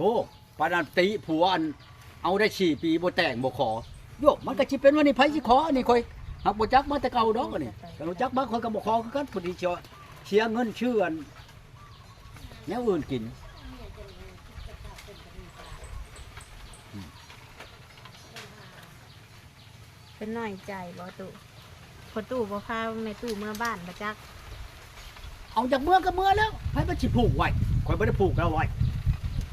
ໂອ້ ປານນັ້ນຕິຜົວ ອັນ ເອົາໄດ້ສີ່ປີບໍ່ແຕ່ງບໍ່ຂໍ. ໂຍ ມັນກໍຊິເປັນວ່ານີ້ ໃຜຊິຂໍ? ອັນນີ້ຂ້ອຍຫາກບໍ່ຈັກມາແຕ່ເກົ່າດອກ. ອັນນີ້ກໍຮູ້ຈັກມາ ຂ້ອຍກໍບໍ່ຂໍຄືກັນ. ຜູ້ທີ່ເສຍເງິນຊື້ອັນແນວອື່ນກິນ. ເພິ່ນນ້ອຍໃຈບໍ່ຕູ້? ພໍ່ຕູ້ບໍ່ພາແມ່ຕູ້ເມືອບ້ານບໍ່ຈັກ? ເອົາ ຢາກເມືອກໍເມືອແລ້ວ ໃຜມັນຊິຜູກໄວ້? ຂ້ອຍບໍ່ໄດ້ຜູກລາວໄວ້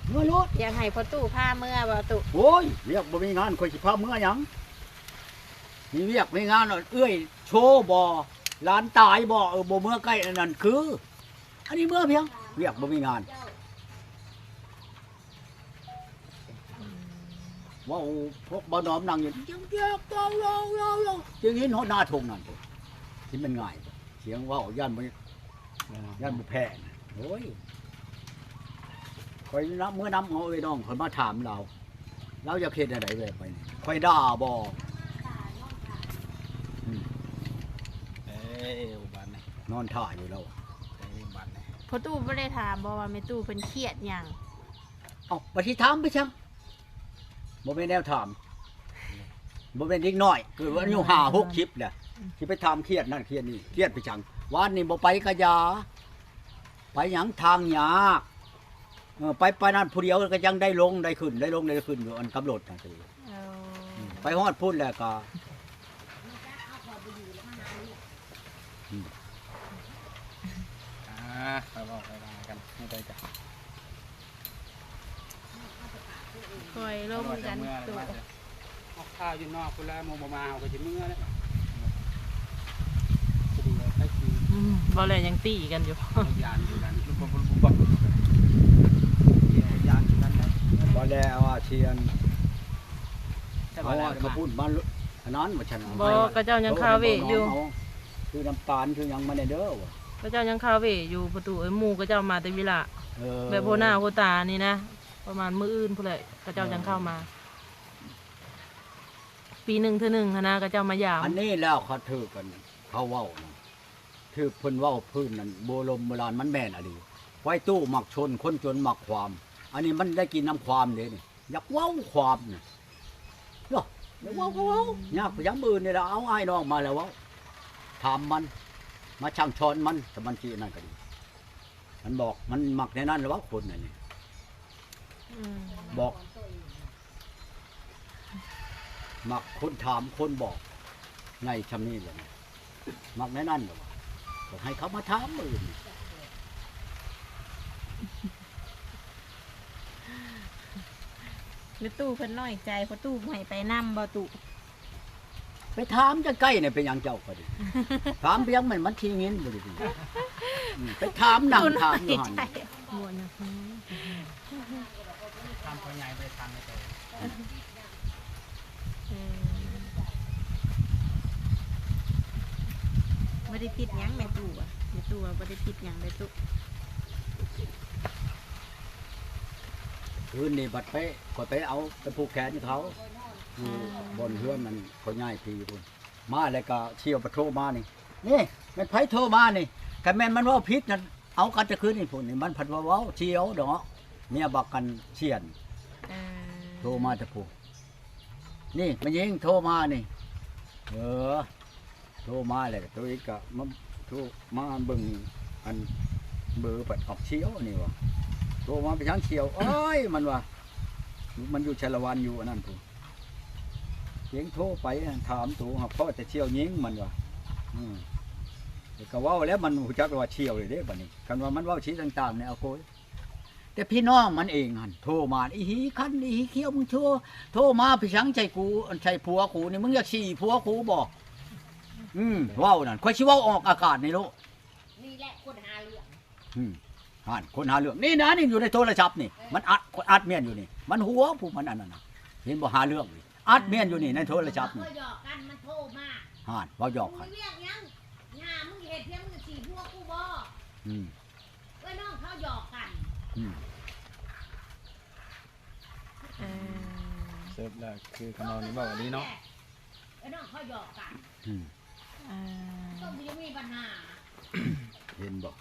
ເມືອໂລດ. ຢາກໃຫ້ພໍ່ຕູ້ພາເມືອບໍ່ຕູ້? ໂອ້ຍ ວຽກບໍ່ມີງານ ຂ້ອຍຊິພາເມືອຫຍັງ? ມີວຽກມີງານ ເອື້ອຍໂຊບໍ່? ຫຼານຕາຍບໍ່? ເອີ ບໍ່ເມືອໃກ້ອັນນັ້ນຄື ອັນນີ້ເມືອພຽງ ວຽກບໍ່ມີງານ. ເວົ້າພວກບ່າວໜອມນັ່ງຢູ່ ຈຽງເຫັນຮອດໜ້າທົ່ງນັ້ນພຸ້ນ ຊິແມ່ນງ່າຍ ສຽງເວົ້າຢ້ານບໍ່ ຢ້ານບໍ່ແພ້ນ. ໂອ້ຍ ຂ້ອຍນຳເມືອນຳເອົາເອື້ອຍນ້ອງຂ້ອຍມາຖາມລາວ ລາວຢາກເຮັດແນວໃດແບບຂ້ອຍນີ້ ຂ້ອຍດ່າບໍ່? ອືມ ເອີ ບາດນີ້ນອນຖ້າຢູ່ແລ້ວ ເອີ ບາດນີ້ ພໍ່ຕູ້ບໍ່ໄດ້ຖາມບໍ່ວ່າແມ່ຕູ້ເພິ່ນຄຽດຫຍັງ? ເອົ້າ ບັດຊິຖາມໄປຫຍັງ? ບໍ່ແມ່ນແນວຖາມ ບໍ່ແມ່ນເດັກນ້ອຍ ເກີດວ່າອາຍຸຫ້າຫົກສິບແລ້ວ ຊິໄປຖາມຄຽດນັ້ນຄຽດນີ້ ຄຽດໄປຫຍັງ? ວານນີ້ບໍ່ໄປກະຢ່າ ໄປຫຍັງ? ທາງຍາກ ເອີ ໄປປານນັ້ນຜູ້ດຽວກໍຍັງໄດ້ລົງໄດ້ຂຶ້ນ ໄດ້ລົງໄດ້ຂຶ້ນຢູ່ ອັນກັບລົດຫັ້ນ. ເອີ ໄປຮອດພຸ້ນແລ້ວກໍ ອືມ ອ່າ ຄ່ອຍເວົ້າຄ່ອຍວ່າກັນ ໃຫ້ໄປຈ້ະ ຄ່ອຍລົມກັນຕູ້. ອອກຂ່າວຢູ່ນອກພຸ້ນແລ້ວ ໝູ່ບໍ່ມາ ເຮົາກໍຊິເມືອແລ້ວ. ອືມ ເວົ້າແລ້ວຍັງຕີກັນຢູ່ ຢ້ານຄືກັນ ຢ້ານຄືກັນ. ບໍ່ແລ້ວວ່າຊິອັນ ເອົາເຂົ້າປຸ້ນມາ ອັນນັ້ນວ່າຊັ້ນ. ບໍ່ ເຂົາເຈົ້າຍັງຄາເວຢູ່ ຊື້ນ້ຳຕານ ຊື້ຫຍັງມາແດ່ເດີ. ເຂົາເຈົ້າຍັງຄາເວຢູ່ ພໍ່ຕູ້ເອີຍ ໝູ່ເຂົາເຈົ້າມາແຕ່ວິລະ ເອີ ແບບຫົວໜ້າຫົວຕານີ້ນະ ປະມານມື້ອື່ນພຸ້ນແຫຼະ ເຂົາເຈົ້າຈັ່ງເຂົ້າມາ. ເອີ ປີໜຶ່ງເທື່ອໜຶ່ງຫັ້ນນະ ເຂົາເຈົ້າມາຢາມ. ອັນນີ້ແລ້ວເຂົາຖືກກັນ ເຂົາເວົ້ານະ ຖືກເພິ່ນເວົ້າພື້ນນັ້ນ ໂບລົມໂບລານ ມັນແມ່ນອີ່ຫຼີ. ໄວຕູ້ມັກຊົນ ຄົນຈົນມັກຄວາມ ອັນນີ້ມັນໄດ້ກິນນຳຄວາມເດ້ນີ້ ຢາກເວົ້າຄວາມນີ້ ເນາະ ຢາກເວົ້າກໍເວົ້າ ຍາກໄປຫຍັງ? ມື້ອື່ນນີ້ລະເອົາອ້າຍນ້ອງມາແລ້ວເວົ້າ ຖາມມັນ ມາສັ່ງສອນມັນ ແຕ່ມັນຊິອັນນັ້ນກໍດີ. ມັນບອກ ມັນມັກແນວນັ້ນລະວ່າຄົນອັນນີ້ ອືມ ບອກ ມັກຄົນຖາມຄົນບອກ ໃຫຍ່ຊ່ຳນີ້ລະ ມັກແນວນັ້ນລະວ່າ ກໍໃຫ້ເຂົາມາຖາມມື້ອື່ນ. ແມ່ຕູ້ເພິ່ນນ້ອຍໃຈ ພໍ່ຕູ້ບໍ່ໃຫ້ໄປນຳບໍ່ຕູ້? ໄປຖາມຈັ່ງໃກ້ນີ້ ເປັນຫຍັງເຈົ້າກໍດີ ຖາມໄປຫຍັງ ມັນ ມັນຂີ້ຫງຸດບໍ່ໄດ້ດີ. ອືມ ໄປຖາມນັ່ງຖາມຢູ່ຫັ້ນ ຖາມພໍ່ໃຫຍ່ ບໍ່ໄດ້ຖາມແມ່ຕູ້. ເອີ ບໍ່ໄດ້ຜິດຫຍັງແມ່ຕູ້ວ່າ ແມ່ຕູ້ວ່າບໍ່ໄດ້ຜິດຫຍັງເດ້ຕູ້. ຄືນນີ້ບັດໄປ ຂ້ອຍໄປເອົາໄປຜູກແຂນເຂົາ ຢູ່ ອືມ ບ່ອນເຮືອນນັ້ນ ເຂົາຍ້າຍທີ່ພຸ້ນ ມາແລ້ວກໍສ່ຽວໄປໂທມານີ້ ນີ້ແມ່ນໃຜໂທມານີ້? ຄັນແມ່ນມັນເວົ້າຜິດນັ້ນ ເອົາກັນແຕ່ຄືນນີ້ພຸ້ນ ນີ້ມັນພັດວ່າເວົ້າສ່ຽວດອກ ເມຍບັກກັນສ່ຽນ ເອີ ໂທມາແຕ່ພຸ້ນ ນີ້ແມ່ຍິງໂທມານີ້ ເອີ ໂທມາແລ້ວໂຕອີກກໍມາໂທມາເບິ່ງອັນເບີ ບັດອອກສ່ຽວນີ້ວ່າ ໂທມາໄປທາງສ່ຽວ ໂອ້ຍ ມັນວ່າ ມັນຢູ່ສາລະວັນ ຢູ່ອັນນັ້ນພຸ້ນ ເພງໂທໄປຖາມໂຕ ຫາກພໍ້ແຕ່ສ່ຽວຍິງ ມັນວ່າ ອືມ ແລ້ວກໍເວົ້າແລ້ວ ມັນຮູ້ຈັກວ່າສ່ຽວເລີຍເດ້ ບັດນີ້ ຄັນວ່າມັນເວົ້າສີຕ່າງໆນີ້ ອາໂກຍ ແຕ່ພີ່ນ້ອງມັນເອງຫັ້ນໂທມາ ອີຫີຄັນ ອີຫີຂຽວ ມຶງໂທ ໂທມາໄປສັງໃສ່ກູ ອັນໃສ່ຜົວກູນີ້ ມຶງຢາກສີຜົວກູບໍ່? ອືມ ເວົ້ານັ້ນ ຂ້ອຍຊິເວົ້າອອກອາກາດນີ້ໂລດ ນີ້ແຫຼະຄົນຫາເລື່ອງ ອືມ ຫັ້ນ ຄົນຫາເລື່ອງ ນີ້ນະ ນີ້ຢູ່ໃນໂທລະສັບນີ້ ເອີ ມັນອັດ ອັດແມ່ນຢູ່ນີ້ ມັນຫົວຜູ້ມັນອັນນັ້ນນະ ເຫັນບໍ່ ຫາເລື່ອງນີ້ ອັດແມ່ນຢູ່ນີ້ໃນໂທລະສັບນີ້ ເວົ້າຫຍອກກັນ ມັນໂທມາ ຫັ້ນ ເວົ້າຫຍອກກັນ ມຶງມີວຽກຫຍັງ ຫາ ມຶງເຮັດພຽງ ມຶງສີຜົວກູບໍ່? ອືມ ເອີ ນ້ອງເຂົາຫຍອກກັນ ອືມ ເອີ ເສີບແລ້ວຄືຂະນອງນີ້ເວົ້າອີ່ຫຼີເນາະ ເອີ ນ້ອງເຂົາຫຍອກກັນ ອືມ ເອີ ກໍບໍ່ມີບັນຫາ ເຫັນບໍ່?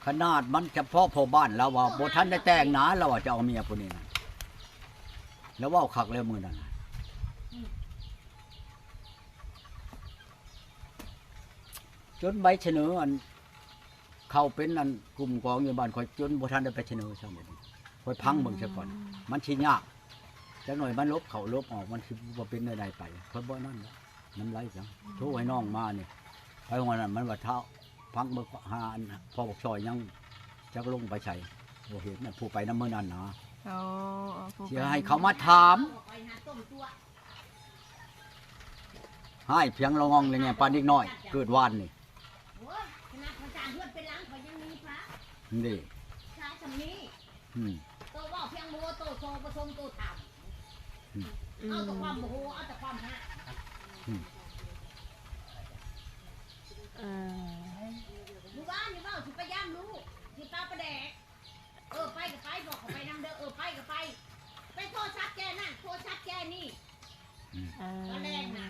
ຂະໜາດມັນສະເພາະພໍ່ບ້ານລາວວ່າ ບໍ່ທັນໄດ້ແຕ່ງນາ ລາວວ່າຈະເອົາເມຍຜູ້ນີ້ນະ ລາວເວົ້າຄັກແລ້ວມື້ນັ້ນນະ ຈົນໃບສະເໜີອັນ ເຂົ້າເປັນອັນກຸ່ມກອງຢູ່ບ້ານຂ້ອຍ ຈົນບໍ່ທັນໄດ້ໄປສະເໜີຊ້ຳ ຂ້ອຍຟັງເບິ່ງຊະກ່ອນ ມັນຊິຍາກ ຈັກໜ້ອຍມັນຫຼົບເຂົ້າຫຼົບອອກ ມັນຊິບໍ່ເປັນແນວໃດໄປ ຂ້ອຍບໍ່ນັ້ນແຫຼະ ນຳໄລຈັງ ໂທໃຫ້ນ້ອງມານີ້ ໄປຮອດນັ້ນ ມັນວ່າ ທ້າວ ຟັງເບິ່ງ ຫາອັນພໍ່ບັກຊອຍຍັງຈັກລົງໄປໃສ ບໍ່ເຫັນ ຜູ້ໄປນຳມື້ນັ້ນນະ ໂອ້ ຜູ້ໄປ ຊິໃຫ້ເຂົາມາຖາມ ຮ້າຍພຽງລະງ່ອງລະແງປານເດັກນ້ອຍເກີດວານນີ້ ໂອ້ຍ ຂະໜາດເຂົາສ້າງເຮືອນເປັນຫຼັງ ເຂົາຍັງມີພະ ນີ້ ຊາຍສ່ຳນີ້ ອືມ ໂຕເວົ້າພຽງບໍ່ ໂຕໂຊປະສົມໂຕເຖົ້າ ອືມ ເອົາແຕ່ຄວາມບໍ່ຮູ້ ເອົາແຕ່ຄວາມຫາ ອືມ ເອີ ມື້ວານນີ້ເວົ້າຊິໄປຢາມລູກ ຊິປາປາແດກ ເອີ ໄປກໍໄປ ບອກເຂົາໄປນຳເດີ ເອີ ໄປກໍໄປ ໄປໂທລະສັບແຈນັ້ນ ໂທລະສັບແຈນີ້ ອືມ ຕອນແລງນະ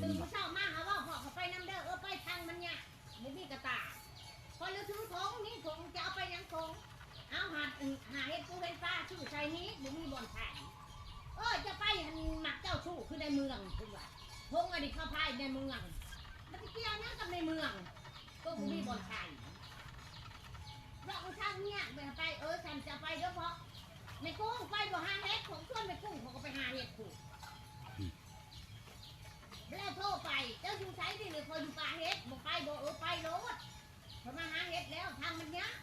ຕື່ນເຊົ້າມາຫາເວົ້າ ບອກເຂົາໄປນຳເດີ ເອີ ໄປທາງມັນຍາກ ບໍ່ມີກະຕ່າ ຂ້ອຍລະຖືຖົງ ມີຖົງ ຈະເອົາໄປຫຍັງຖົງ ເອົາຫາ ຫາເຫັດປູເຫັດປາ ຊື້ໃສ່ນີ້ ບໍ່ມີບ່ອນໃສ່ ເອີ ຈະໄປຫັ້ນ ມັກເຈົ້າຊູ້ຄືໃນເມືອງ ເພິ່ນວ່າ ຖົງອັນນີ້ເຂົາພາຍໃນເມືອງ ມັນຊິກ່ຽວຫຍັງກັບໃນເມືອງ ໂຕບໍ່ມີບ່ອນໃສ່ ເວົ້າທາງຍາກ ໄປ ເອີ ຊັ້ນຈະໄປເດີ ເພາະແມ່ກຸ້ງໄປບໍ່ຫາເຫັດ ຂອງສວນແມ່ກຸ້ງ ເຂົາກໍໄປຫາເຫັດພຸ້ນ ແລ້ວໂທໄປ ເຈົ້າຢູ່ໃສ? ນີ້ຂ້ອຍຢູ່ປ່າເຫັດ ບໍ່ໄປບໍ່? ເອີ ໄປໂລດ ຂ້ອຍມາຫາເຫັດແລ້ວ ທາງມັນຍາກ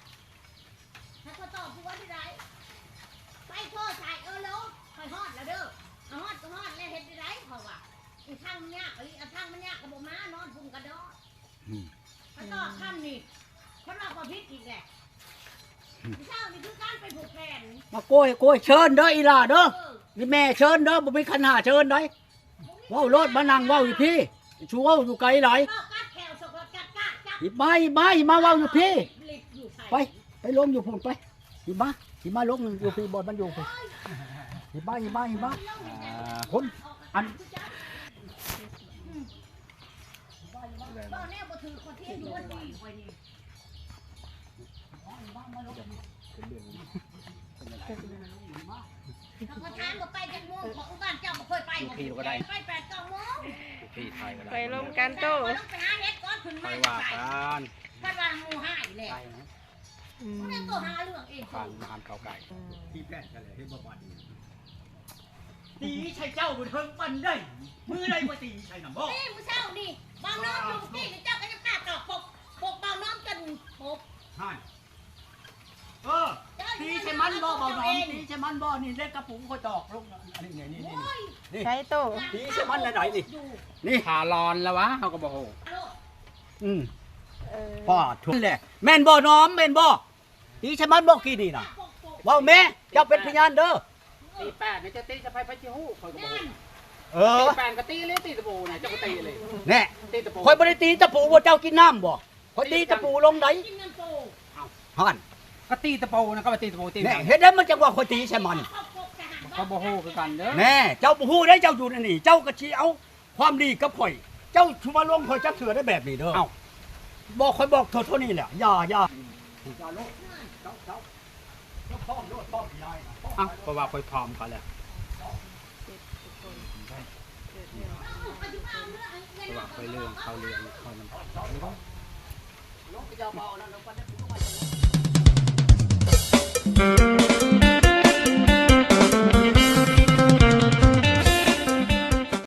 ຖ້າຂ້ອຍຕອບຜົວໄດ້ໃດ ໄປໂທໃສ່ ເອີໂລດ ຂ້ອຍຮອດແລ້ວເດີ ເອົາຮອດກໍຮອດແລ້ວ ເຮັດໄດ້ໃດ ເຂົາວ່າ ອີທາງມັນຍາກອີ່ຫຼີ ເອົາທາງມັນຍາກກໍບໍ່ມາ ນອນພຸ້ນກໍດອກ ອືມ ຂ້ອຍຕອບຄຳນີ້ ເພິ່ນວ່າຂ້ອຍຜິດອີກແຫຼະ ອືມ ເຊົ້ານີ້ຄືການໄປຜູກແຂນ ມາໂກຍ ໂກຍ ເຊີນເດີອີ່ຫຼ້າເດີ ເອີ ອີ່ແມ່ເຊີນເດີ ບໍ່ມີຂັນຫ້າເຊີນໃດ ເວົ້າໂລດ ມານັ່ງເວົ້າຢູ່ພີ້ ຊູເວົ້າຢູ່ໄກຫຼາຍ ເວົ້າກັດແຂ້ວສະກົດກັດກາດຈັບ ອີ່ມາ ອີ່ມາ ອີ່ມາເວົ້າຢູ່ພີ້ ໄປ ໄປລົງຢູ່ພຸ້ນໄປ ອີ່ມາ ອີ່ມາລົງຢູ່ພີ້ ບ່ອນມັນຢູ່ພີ້ ອີ່ມາ ອີ່ມາ ອີ່ມາ ອ່າ ຄົນ ອັນ ເວົ້າແນວບໍ່ຖືກ ຂ້ອຍເທຢູ່ວັດດີຂ້ອຍນີ້ ເປັນເລື່ອງ ເຂົາຖາມວ່າໄປຈັກໂມງ ເຂົາອຸບ້ານເຈົ້າບໍ່ເຄີຍໄປ ຢູ່ພີ້ກໍໄດ້ ໄປແປດເກົ້າໂມງ ຢູ່ພີ້ໄປກໍໄດ້ ໄປລົມກັນໂຕ ຂ້ອຍລົງໄປຫາເຫັດກ່ອນຂຶ້ນມາ ໄປວ່າກັນ ເພິ່ນວ່າໝູ່ຮ້າຍແຫຼະ ໄປນະ ອືມ ຜູ້ໃດກໍຫາເລື່ອງເອງ ຜ່ານມາຫາເຂົາໄກ ອືມ ຕີແປ້ນກັນແຫຼະ ເຫັນບໍ່ບາດນີ້ ຕີໃສ່ເຈົ້າບໍ່ເຖິງປານໃດ ມື້ໃດບໍ່ຕີໃສ່ນຳບໍ່ ນີ້ມື້ເຊົ້ານີ້ ບ່າວນ້ອມຢູ່ ມື້ກີ້ນີ້ເຈົ້າກໍຍັງກ້າຕອບປົກ ປົກບ່າວນ້ອມຈົນປົກ ຫັ້ນ ເອີ ຕີໃສ່ມັນບໍ່ ບ່າວນ້ອມ ຕີໃສ່ມັນບໍ່ ນີ້ເຫຼັກກະປູຂ້ອຍຕອກລົງ ອັນນີ້ ນີ້ ນີ້ ໂອ້ຍ ນີ້ ໃສ່ໂຕ ຕີໃສ່ມັນລະໃດນີ້ ນີ້ ຂາລອນລະວະ ເຮົາກໍບໍ່ຮູ້ ອືມ ເອີ ປ້າທຸແຫຼະ ແມ່ນບໍ່ນ້ອມ ແມ່ນບໍ່? ຕີໃສ່ມັນບໍ່ກີ້ນີ້ນະ ເວົ້າແມ້ ເຈົ້າເປັນພະຍານເດີ ຕີແປ້ນນີ້ ເຈົ້າຕີໃສ່ໃຜ ໃຜຊິຮູ້ ຂ້ອຍກໍບໍ່ຮູ້ ເອີ ຕີແປ້ນກໍຕີເລີຍ ຕີຕະປູນະ ເຈົ້າກໍຕີເລີຍ ແນ່ ຕີຕະປູ ຂ້ອຍບໍ່ໄດ້ຕີຕະປູ ວ່າເຈົ້າກິນນ້ຳບໍ່ ຂ້ອຍຕີຕະປູລົງໃດ ກິນນ້ຳໂຕ ເອົ້າ ຫັ້ນ ກໍຕີຕະປູນະ ກໍວ່າຕີຕະປູ ຕີ ແນ່ ເຮັດໃດມັນຈັ່ງວ່າຂ້ອຍຕີໃສ່ມັນ ຂ້ອຍບໍ່ຮູ້ຄືກັນເດີ ແນ່ ເຈົ້າບໍ່ຮູ້ໃດ ເຈົ້າຢູ່ໃນນີ້ ເຈົ້າກໍຊິເອົາ ຄວາມດີກັບຂ້ອຍ ເຈົ້າຊິມາລົງຂ້ອຍຈັກເທື່ອໄດ້ແບບນີ້ເດີ ເອົ້າ ບອກ ຂ້ອຍບອກເທົ່າ ເທົ່ານີ້ແຫຼະ ຢ່າ ຢ່າ ຢ່າລົງ ເຈົ້າ ເຈົ້າ ເຈົ້າພ້ອມໂລດ ພ້ອມທີ່ໄດ້ນະ ພ້ອມ ເອົ້າ ເພາະວ່າຂ້ອຍພ້ອມເຂົາແລ້ວ ເພາະວ່າຂ້ອຍເລື່ອງ ເຂົາເລື່ອງ ເຂົານຳ ລົງ ຢ່າເວົ້ານັ້ນ ລົງໄປເດີ ຜູ້ໃໝ່